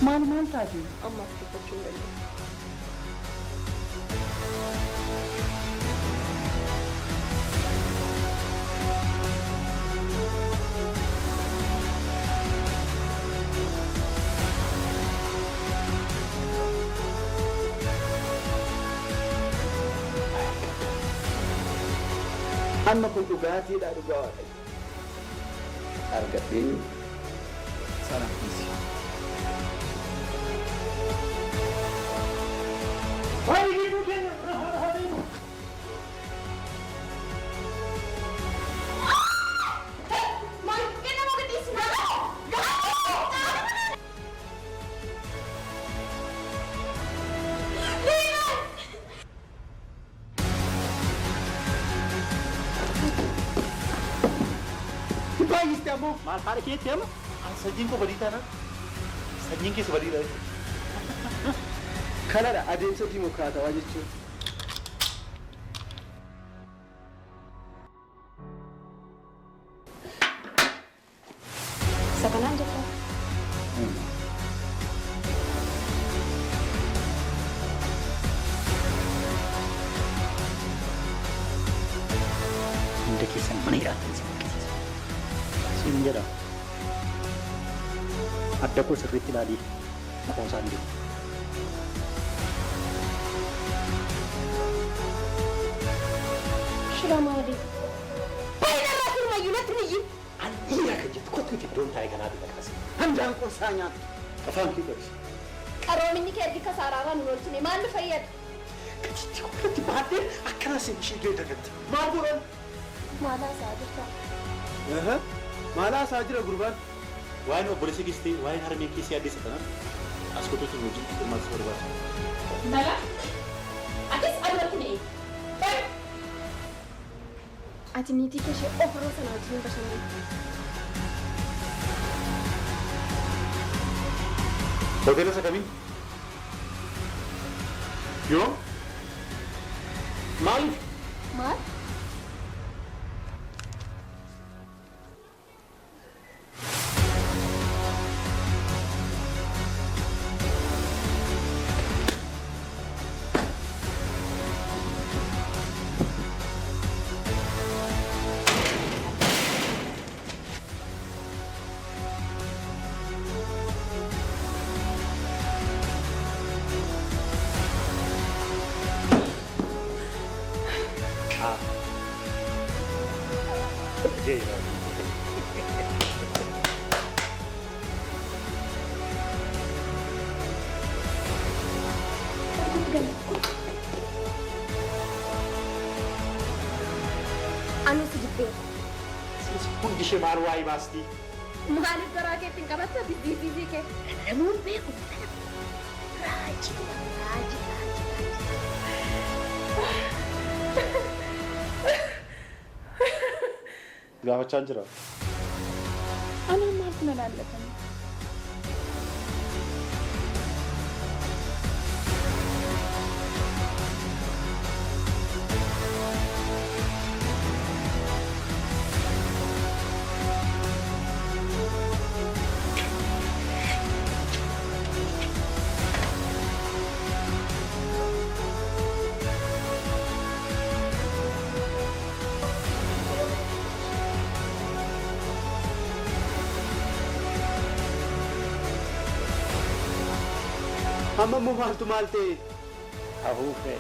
Maal maal taate? Ammaaf dubbachuu hin danda'u. Amma kun dhugaatiidha dhugaa waaqayyo. Argadhee sanaaf dhiisi. Maali gidduu keenya haa deemu. Baay'iste ammoo. Maal haadha keetti amma? An sanyiin koo badii taanaan sanyiin keessa badiidha jechuudha. Kanadha adeemsa dimokiraatawaa jechuun. Isa kanaan jettaa? Hunda keessan mana hidhaatti isin buqqisiisa. Siin jedha. Adda koo sirriitti ilaalii qoosaan jiru. Shira maali? Bayi narraa sirumayyuu natti hin iyyin. An dhiira kan jettu kottu miti iddoon taa'e kanaaf dhaqaasi. Handaanqoo isaa nyaattu. Afaan kee qabi. Qaroominni kee ergi kasaaraarraa nun oolchine maal nu fayyada? Gatiittii koo irratti baadhee akkana sin ishee dagatte. Maal godhan? Maal haasa'aa jirta? Maal haasa'aa jira gurbaan? Waa'een obboleessa kees ta'e waa'een harmee kee si yaaddessa taanaan as kottuuti nu wajjin hirmaatu si barbaachisa. Intala, atis adumatti na eegi. Bayi! Ati niitii kee ishee ofirroo sana wajjin bashannanti. Hoteela isa kamii? Yoom? Maaliif? Maal? Anuu si jibbeera. Hundi ishee maal waa'ee baastii? Maaliif garaa keetti hin qabattu ati DCC kee? Namuun beeku raajii raajii raajii raajii. Gaafachaan jira. Anaan maaltu na laallatame? Amma immoo maaltu maal ta'e? Afuuffee.